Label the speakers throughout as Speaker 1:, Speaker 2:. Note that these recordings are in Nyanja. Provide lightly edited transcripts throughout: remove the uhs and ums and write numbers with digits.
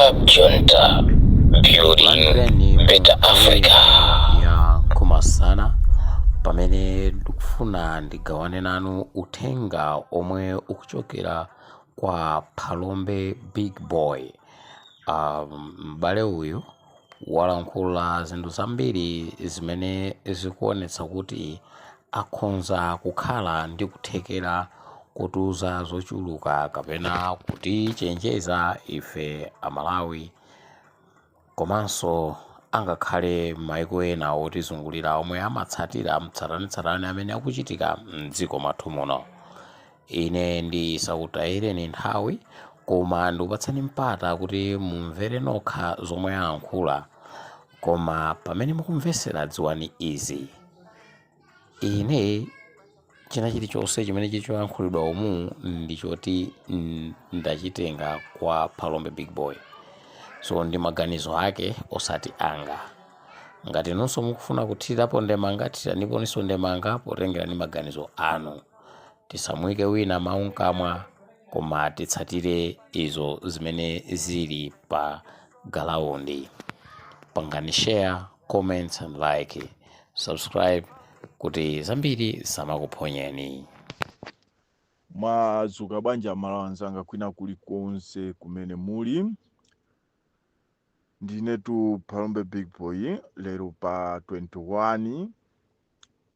Speaker 1: Club Junta, building
Speaker 2: Kulandireni mu
Speaker 1: better
Speaker 2: nthawi
Speaker 1: Africa.
Speaker 2: ino ya kumasana pamene ndikufuna ndigawane nanu uthenga omwe ukuchokera kwa Phalombe Big Boy. M'bale uyu walankhula zinthu zambiri zimene zikuonetsa kuti akhonza kukhala ndi kuthekera kotiuza zochuluka kapena kutichenjeza ife Amalawi komanso angakhale maiko ena otizungulira omwe amatsatira mtsatanetsatane amene akuchitika mdziko mwathu muno. Ine ndisakutayireni nthawi koma ndikupatseni mpata kuti mumvere nokha zomwe alankhula. Koma pamene mukumvetsera dziwani izi, ine china chilichonse chimene chili choyankhulidwa umu ndi choti ndachitenga kwa Phalombe Big Boy, so ndi maganizo ake osati anga. Ngati inunso mukufuna kuthirirapo ndemanga, thiraniponso ndemanga potengera ndi maganizo anu. Tisamuyike wina mawu mkamwa koma titsatire izo zimene zili pa galaundi. Pangani share, comment and like, subscribe kuti zambiri zisamakuphonyeni.
Speaker 3: Mwadzuka bwanji Amalawi anzanga kwina kulikonse kumene muli? Ndinetu Phalombe Big Boy lero pa 21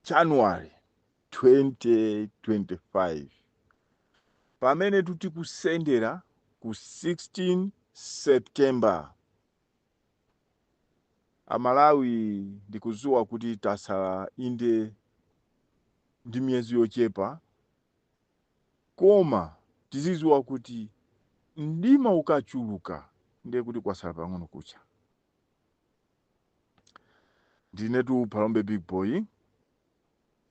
Speaker 3: January 2025 pamene tikusendera ku 16 September. Amalawi, ndikudziwa kuti tasala inde ndi miyezi yochepa, koma tizidziwa kuti mdima ukachuluka ndiye kuti kwasala pang'ono kucha. Ndinetu Phalombe Big Boy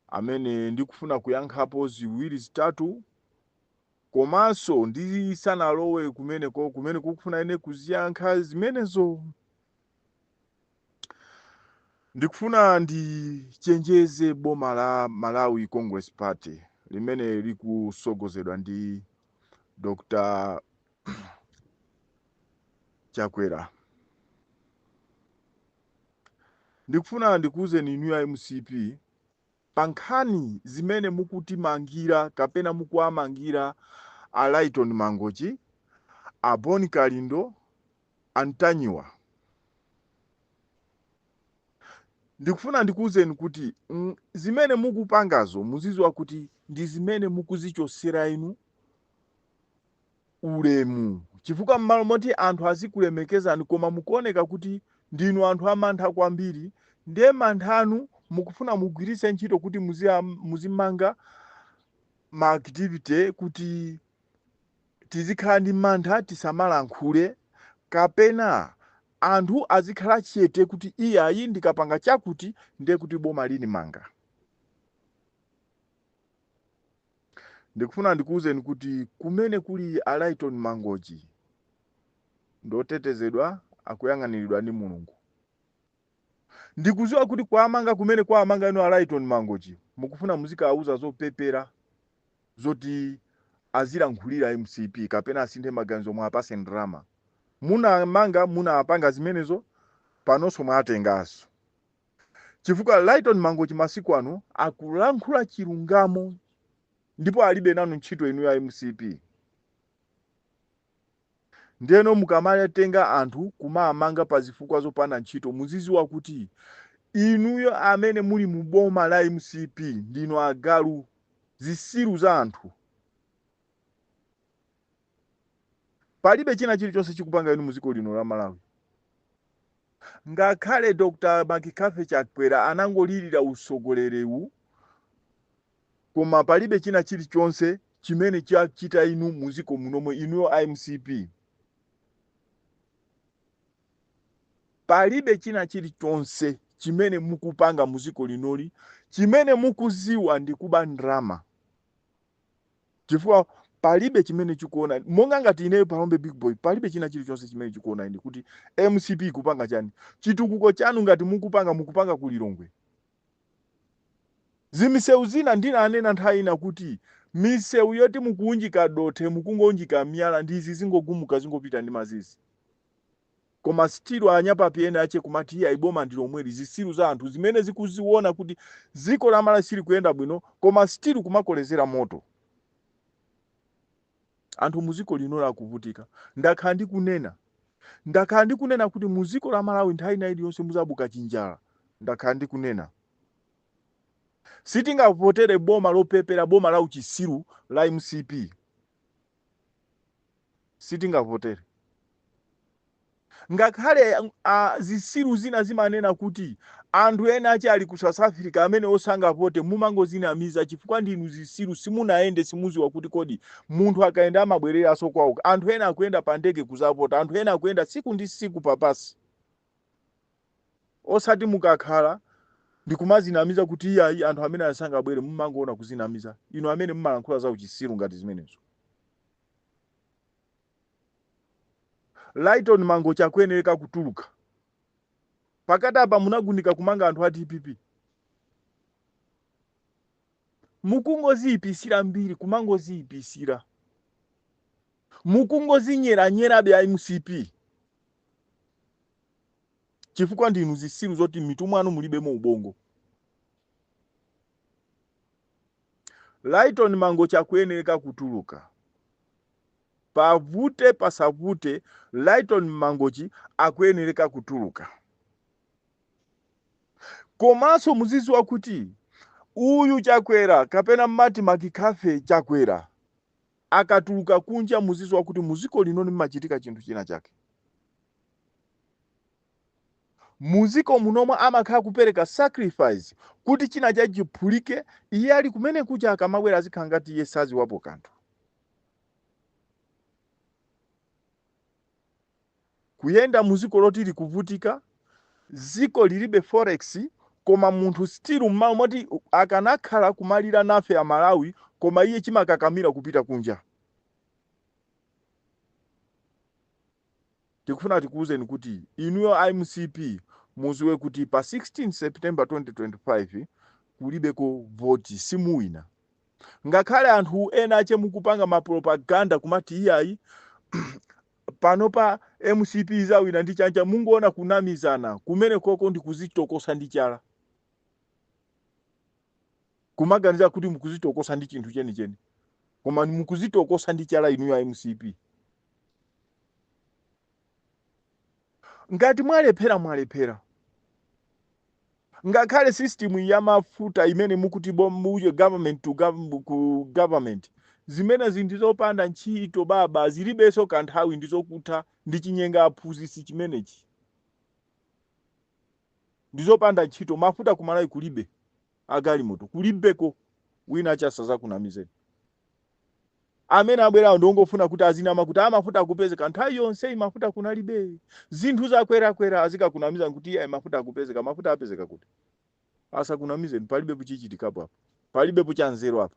Speaker 3: amene ndikufuna kuyankhapo ziwiri zitatu, komanso ndisanalowe kumeneko kumene kukufuna ine kuziyankha zimenezo, ndikufuna ndichenjeze boma la Malawi Congress Party limene likusogozedwa ndi Dr Chakwera. Ndikufuna ndikuwuzeni inu ya MCP, pa nkhani zimene mukutimangira kapena mukuwamangira a Lyton Mangochi, a Bon Kalindo, a Ntanyiwa, ndikufuna ndikuwuzeni kuti zimene mukupangazo muziziwa kuti ndi zimene mukuzichosera inu ulemu, chifukwa m'malo moti anthu azikulemekezani koma mukuoneka kuti ndinu anthu amantha kwambiri. Ndiye mantha anu mukufuna mugwiritse ntchito kuti muzimanga ma activity kuti tizikhala ndi mantha, tisamalankhule, kapena anthu azikhala chete kuti iyayi, ndikapanga chakuti ndiye kuti boma linimanga. Ndikufuna ndikuwuzeni kuti kumene kuli a Lyton Mangochi ndotetezedwa, akuyang'aniridwa ndi Mulungu. Ndikuziwa kuti kuamanga kumene kuamanga inu a Lyton Mangochi, mukufuna muzikawauza zopepera zoti azilankhulira MCP kapena asinthe maganizo, mwapase ndalama. Munamanga, munapanga zimenezo, panonso mwatenganso, chifukwa Lyton Mangochi masiku ano akulankhula chilungamo ndipo alibe nanu ntchito inu ya MCP. Ndiyeno mukamatenga anthu kumamanga pa zifukwa zopanda ntchito, muziziwa kuti inuyo amene muli mu boma la MCP ndinu agalu, zisilu za anthu. Palibe china chilichonse chikupanga inu muziko lino la Malawi. Ngakhale Dr McCarthy Chakwera anangolirira usogoleriwu, koma palibe china chilichonse chimene chachita inu muziko munomwe inuyo a MCP. Palibe china chilichonse chimene mukupanga muziko linoli. Chimene mukuziwa ndi kuba ndrama, chifukwa palibe chimene chikuona monga ngati ineyo Phalombe Big Boy, palibe china chilichonse chimene chikuona ine kuti MCP ikupanga chani. Chitukuko chanu ngati mukupanga, mukupanga ku Lilongwe. Zimisewu zina ndinanena nthawi ina kuti misewu yoti mukuunjika dothe, mukungounjika miyala, ndi izi zingogumuka, zingopita ndi mazizi. Koma still anyapapi ena ache kumati iye boma ndi lomweli. Zisilu za anthu zimene zikuziona kuti dziko la Malawi silikuyenda bwino, koma still kumakolezera moto. Anthu muziko lino lakuvutika. Ndakhala ndikunena kuti muziko la Malawi nthawi ina iliyonse muzabuka chinjala. Ndakhala ndikunena, sitingavotere boma lopepera, boma la uchisiru la MCP, sitingavotere. Ngakhale zisilu zina zimanena kuti anthu ena achi ali ku South Africa amene osangavote, mumangozinamiza chifukwa ndinu zisilu, simunayende, simuziwa kuti kodi munthu akayenda amabwereranso kwawo. Anthu ena akuyenda pa ndege kuzavota, anthu ena akuyenda siku ndi siku papasi, osati mukakhala ndikumazinamiza kuti iyayi, anthu amene asangabwere. Mumangoona kuzinamiza inu amene mumalankhula za uchisiru ngati zimenezo. Lighton Mangochi akuyenereka kutuluka. Pakati apa munagunika kumanga anthu a DPP, mukungoziyipisira mbiri, kumangoziyipisira, mukungozinyeranyerabe a MCP, chifukwa ndinu zisilu zoti mitu mwanu mulibemo ubongo. Lighton Mangochi akuyenereka kutuluka, pavute pasavute, Lighton Mangochi akuyenereka kutuluka. Komanso muziziwa kuti uyu Chakwera, kapena mmati Makikafe Chakwera, akatuluka kunja, muziziwa kuti muziko lino limachitika chinthu china chake. Muziko munomwe amakhala kupereka sacrifice kuti china chake chiphulike. Iye ali kumene kuja, akamabwera azikhala ngati iye saziwapo kanthu. Kuyenda muziko loti likuvutika, ziko lilibe forex, koma munthu still mmalo moti akanakhala kumalira nafe Amalawi, koma iye chimakakamira kupita kunja. Tikufuna tikuwuzeni kuti inuyo MCP muziwe kuti pa 16 September 2025 kulibeko voti, simuwina. Ngakhale anthu ena ache mukupanga mapropaganda kumati iyayi, pano pa MCP izawina ndi chanja, mungoona kunamizana kumene koko ndi kuzitokosa ndi chala, kumaganiza kuti mukuzitokosa ndi chinthu chenicheni, koma mukuzitokosa ndi chala inuyo MCP. Ngati mwalephera, mwalephera. Ngakhale system ya mafuta imene mukuti muje government to ku government, zimene zinthu zopanda ntchito baba, zilibenso kanthawi, ndi zokutha, ndi chinyenga aphunzitsi chimenechi, ndi zopanda ntchito. Mafuta kumalawi kulibe, agalimoto kulibeko. Wina achasazakunamizeni, amene abwerawo ndiongofuna kuti azinama kuti amafuta akupezeka. Nthawi yonseyi mafuta kunalibe, zinthu zakwerakwera, azikakunamiza kuti iye mafuta akupezeka. Mafuta apezeka kuti? Asakunamizeni, palibe kuchichitikapo apa, palibe kuchanzeru apa.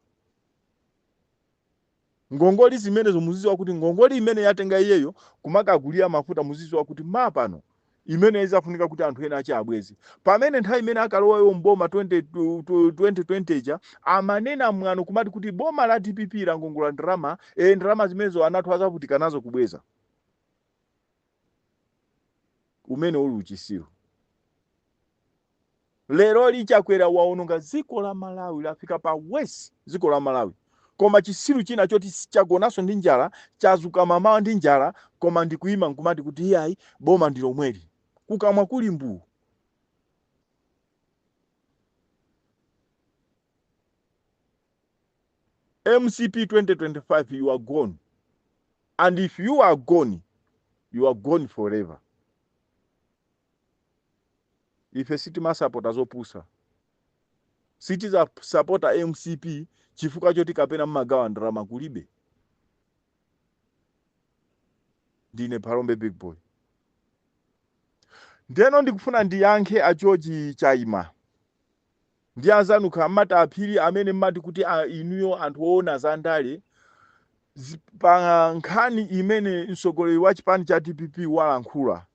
Speaker 3: Ngongoli zimenezo, muziziwa kuti ngongoli imene yatenga iyeyo kumakagulira mafuta, muziziwa kuti mapano imene izafunika kuti anthu ena ache abweze. Pamene nthawi imene akalowayo mboma 20 2020 ija, amanena mwano kumati kuti boma la DPP langongola ndalama, ndalama zimenezo anathu azavutika nazo kubweza. Umene uli uchisiru. Lero liChakwera waononga dziko la Malawi, lafika pa worst dziko la Malawi. Koma chisiru china choti chagonanso ndi njala, chazuka mamawa ndi njala, koma ndikuyima nkumati kuti iyayi, boma ndi lomweli, kukamwa kuli mbuu. MCP 2025, you are gone, and if you are gone, you are gone forever. Ife sitimasapota zopusa, sitizasapota MCP chifukwa choti kapena mmagawa ndalama, kulibe. Ndine Phalombe Big Boy. Ndeno ndikufuna ndiyankhe a George Chaima ndi anzanu kamata aphiri amene mmati kuti inuyo anthu oona za ndale pa nkhani imene mtsogoleri wa chipani cha DPP walankhula.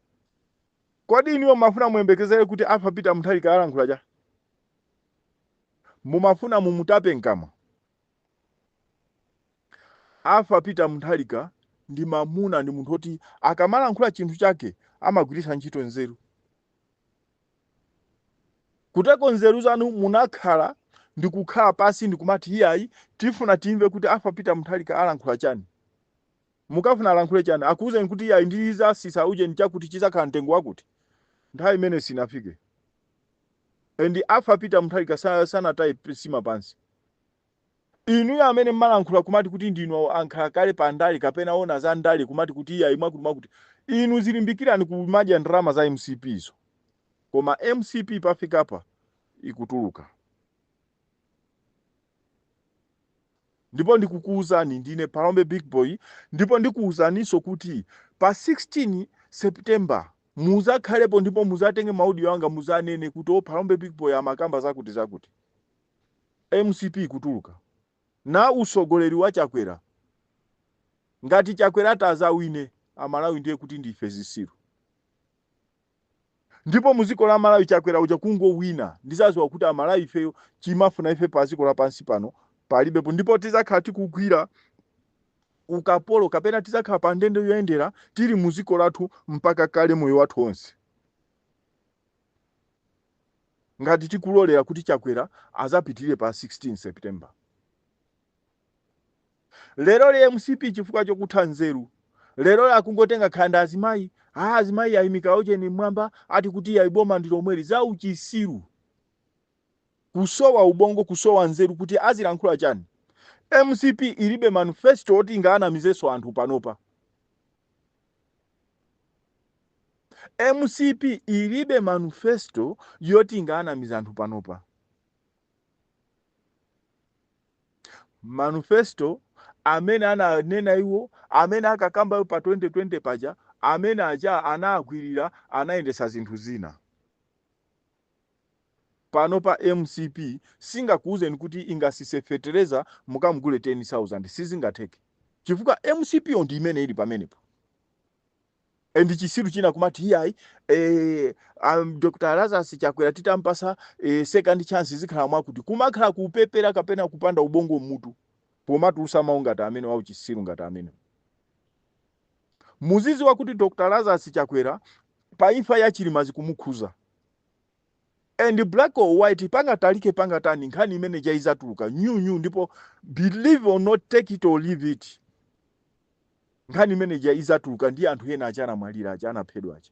Speaker 3: Kodi inuyo mumafuna muyembekezere kuti Arthur Peter Mutharika alankhula cha? Mumafuna mumutape mkamwa Arthur Peter Mutharika? Ndi mamuna, ndi munthu oti akamalankhula chinthu chake amagwiritsa ntchito nzeru. Kuteko nzeru zanu munakhala ndikukhala pasi ndikumati iyayi, tifuna timve kuti Arthur Peter Mutharika alankhula chani. Mukafuna alankhule chani? Akuwuzeni kuti iyayi, ndizasisa uje chakuti chizakhala mtengo wakuti. Nthawi imene sinafike. And Arthur Peter Mutharika sanataye sima pansi. Inuyo amene mmalankhula kumati kuti ndinu ankhala kale pa ndale kapena ona za ndale, kumati kuti iyayi, mwakuti mwakuti, inu zilimbikirani kumadya ndalama za MCP izo. Koma MCP pafikapa ikutuluka. Ndipo ndikukuwuzani, ndine Palombe Big Boy, ndipo ndikuwuzaninso kuti pa 16 September muzakhalepo, ndipo muzatenge ma audio anga, muzanene kuti o Palombe Big Boy amakamba zakuti zakuti. MCP ikutuluka na usogoleri wa Chakwera. Ngati Chakwera atazawine, Amalawi ndiye kuti ndife zisilu. Ndipo muziko la Malawi Chakwera uja kungowina, ndizaziwa kuti Amalawi ifeyo chimafuna ife pa ziko lapansi pano palibepo, ndipo tizakhala tikugwira ukapolo kapena tizakhala pa ndende yoyendera tili muziko lathu mpaka kale moyo wathu onse, ngati tikulolera kuti Chakwera azapitirire pa 16 September. Lero le MCP, chifukwa chokutha nzeru, lero akungotenga khanda azimayi, azimayi ayimika ucheni mmwamba, ati kuti ayiboma ndi lomweli. Za uchisiru, kusowa ubongo, kusowa nzeru kuti azilankhula chani. MCP ilibe manifesto oti ingaanamizenso anthu panopa. MCP ilibe manifesto yoti ingaanamiza anthu panopa. Manifesto amene ananena iwo, amene akakamba iwo pa 2020 paja, amene aja anagwirira, anayendesa zinthu zina. Pano pa MCP singakuuzeni kuti ingasise fetereza mukamugule 10,000, sizingatheke, chifukwa MCP yo ndi imene ili pamenepo. And chisiru china kumati iyayi, Dr Lazarus Chakwera titampasa second chance zikhala mwakuti. Kumakhala kupepera kapena kupanda ubongo mmutu pomatulusa mawu ngati amene wawo, chisiru ngati amene. Muziziwa kuti Dr Lazarus Chakwera pa imfa ya Chilima zikumukhuza. And black or white, pangatalike pangatani, nkhani imene jaizatuluka new. Ndipo believe or not, take it or leave it, nkhani imene ija izatuluka ndi anthu ena aja anamwalira aja, anaphedwa aja.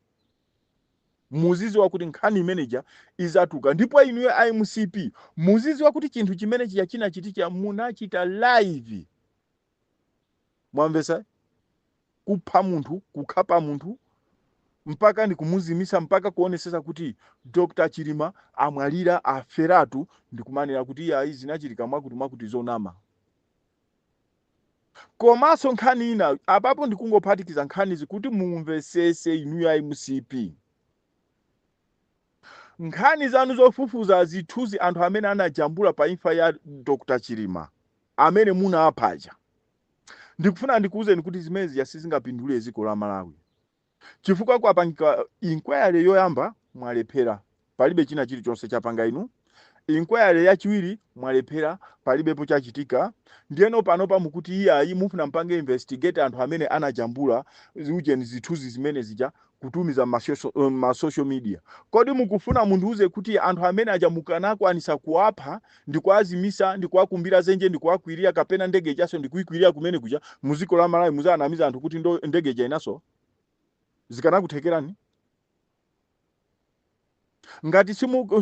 Speaker 3: Muziziwa kuti nkhani imene ija izatuluka. Ndipo inuyo iMCP muziziwa kuti chinthu chimene chija chinachitika munachita live. Mwamvesa? Kupha munthu, kukhapa munthu mpaka ndikumuzimisa, mpaka kuonesesa kuti Dr Chilima amwalira, aferatu, ndikumanena kuti iyayi, zinachitika mwakuti mwakuti, zonama. Komanso nkhani ina apapo, ndikungophatikiza nkhanizi kuti mumvesese inuyo iMCP. Nkhani zanu zofufuza zithunzi anthu amene anajambula pa imfa ya Dr Chilima amene munaphaja, ndikufuna ndikuwuzeni kuti zimene zija sizingapindule dziko la Malawi, chifukwa kwapangika inquiry yoyamba, mwalephera, palibe china chilichonse chapanga inu. Inquiry yachiwiri mwalephera, palibepo chachitika. Ndiyeno panopa mukuti iyayi, mufuna mpange investigate anthu amene anajambula ujeni zithunzi zimene zija kutumiza ma social media. Kodi mukufuna mundiuze kuti anthu amene aja mukanakwanisa kuwapha ndikuwazimisa, ndikuwakumbira zenje, ndikuwakwirira, kapena ndege ijaso ndikuikwirira kumene kuja muziko la Malawi, muzanamiza anthu kuti ndo ndege ija inaso? Zikanakuthekerani? Ngati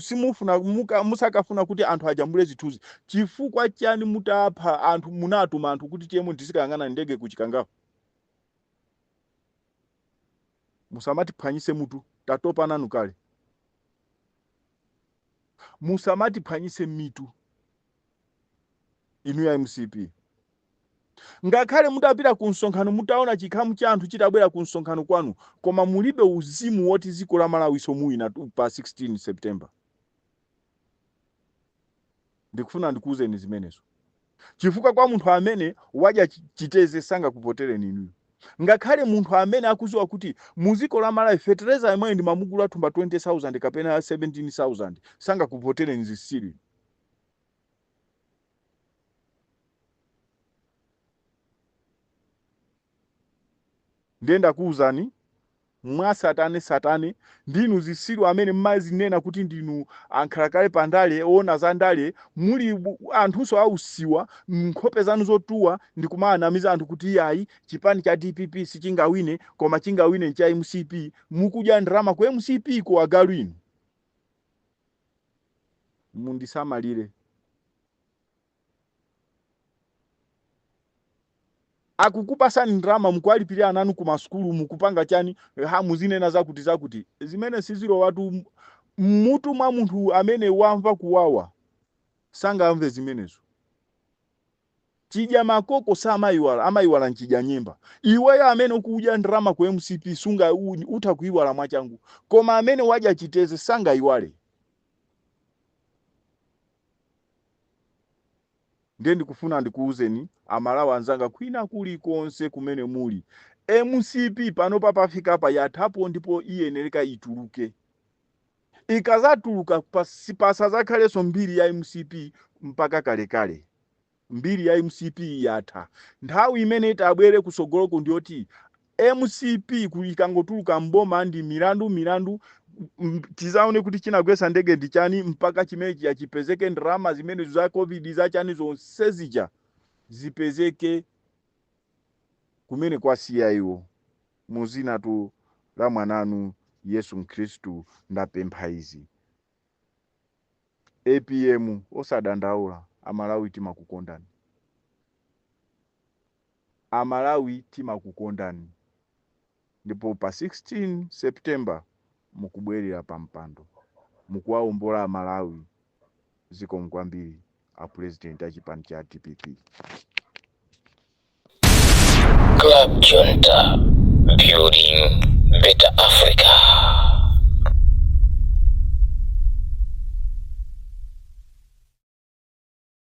Speaker 3: simufuna musakafuna kuti anthu ajambule zithunzi, chifukwa chani mutapha anthu munatuma anthu kuti tiyemo tizikayang'ana ndege kuchikangawo? Musamatiphwanyise mutu, tatopa nanu kale. Musamatiphwanyise mitu inu ya MCP. Ngakhale mutapita ku msonkhano, mutaona chikhamu cha anthu chitabwera ku msonkhano kwanu, koma mulibe uzimu woti dziko la Malawi muwina pa 16 September. Ndikufuna ndikuwuzeni zimenezo, chifukwa kwa munthu amene wadya chiteze sangakuvotereni inuyo. Ngakhale munthu amene akuziwa kuti muziko la Malawi fetereza yemweyo ndi mamugula thumba 20,000 kapena 17,000 sangakuvotereni, zisiri. Ndiye ndakuwuzani mwasatane satane, ndinu zisilu amene mmazinena kuti ndinu ankhalakale pa ndale, oona za ndale, muli anthunso ausiwa, nkhope zanu zotuwa, ndikumaanamiza anthu kuti iyayi, chipani cha dpp sichingawine, koma chingawine ncha mcp. Mukudya ndalama ku mcp ko, agalu inu. Mundisamalire. Akukupasani ndalama, mukuwalipirira ana anu ku masukulu, mukupanga chani, ha, muzinena zakuti zakuti zimene sizilowatu mmutu mwa munthu amene wamva kuwawa, sangamve zimenezo. Chidya makoko samayiwala, amayiwala nchidya nyemba. Iweyo amene ukudya ndalama ku mcp sunga utha kuyiwala mwachangu, koma amene wadya chiteze sangayiwale. Ndiye ndikufuna ndikuuzeni Amalawi anzanga kwina kulikonse kumene muli, mcp panopa pafikapa yathapo ndipo iyenereka ituluke. Ikazatuluka pasazakhalenso mbiri ya mcp mpaka kalekale. Mbiri ya mcp yatha. Nthawi imene itabwere kusogoloku ndiyoti mcp ikangotuluka mboma ndi milandu milandu, tizaone kuti chinagwetsa ndege ndi chani, mpaka chimene chija chipezeke, ndalama zimene za covid za chani zonse zija zipezeke kumene kwasiya iwo. Muzinatu la mwananu Yesu Mkhristu ndapempha izi. APM osadandaula, Amalawi timakukondani. Amalawi timakukondani ndipo pa 16 September mukubwerera pa mpando, mukuwaombola Amalawi. Zikomo kwambiri a president a chipani cha dpp.
Speaker 1: Club Junta, building better Africa.